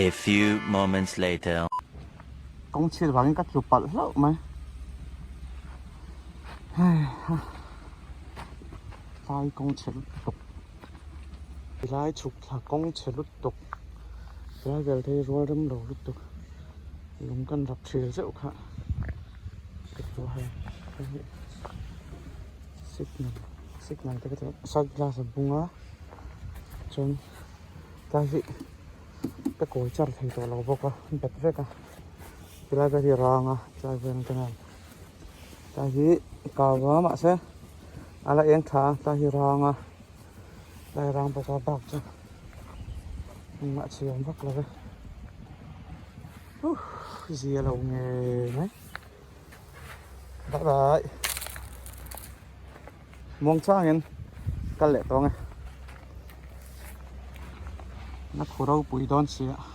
A few moments later. Kawng chhiat vangin ka tlu palh hlauh mai. Heiha. Tlai kawng chhe lutuk. Tilai chhuk thla kawng chhe lutuk. Tilai vel te hi rual rem lo lutuk. Lung kan rap thil zeuh kha. Ka tlu a hei. Hei hi signal signal te ka ti side glass a bung a chuan tlai hi ka kawi char thei tawh lo bawk a bet vek a tilai vel hi a rang a tilai vel ang te hian tlai hi kau a mahse a la eng tha a tlai hi rang a tlai rang bawk a bak chu engmah chhi awm vak lo ve huh zia lo ngei mai bye bye muang changin kal leh tawng e na khu ropui dawn si a.